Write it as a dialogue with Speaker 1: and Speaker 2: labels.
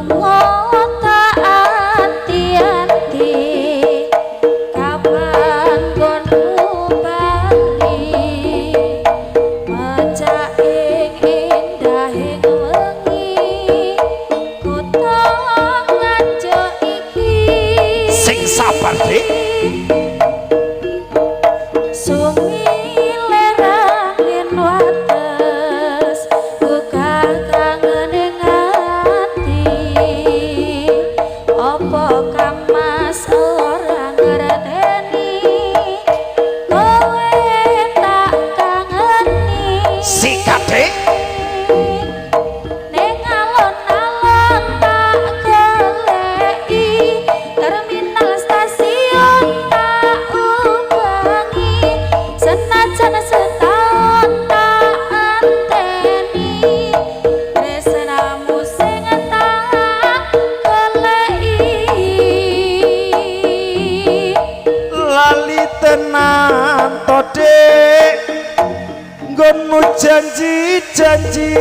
Speaker 1: Lunga tak anti-anti, kapan nggonmu bali? Mecak ing indahing wengi kutha Nganjuk iki.
Speaker 2: Sing sabar, Dik.
Speaker 1: Sumilir angin wates gugah kangen ing ati. Apa kamas ora ngerteni kowe tak kangeni?
Speaker 2: Sikat, Dik.
Speaker 1: Ning alon-alon tak goleki, terminal stasiun tak ubengi, senajan setahun tak anteni, tresnamu sing tak goleki.
Speaker 2: Lali tenan to, Dik, nggonmu janji-janji?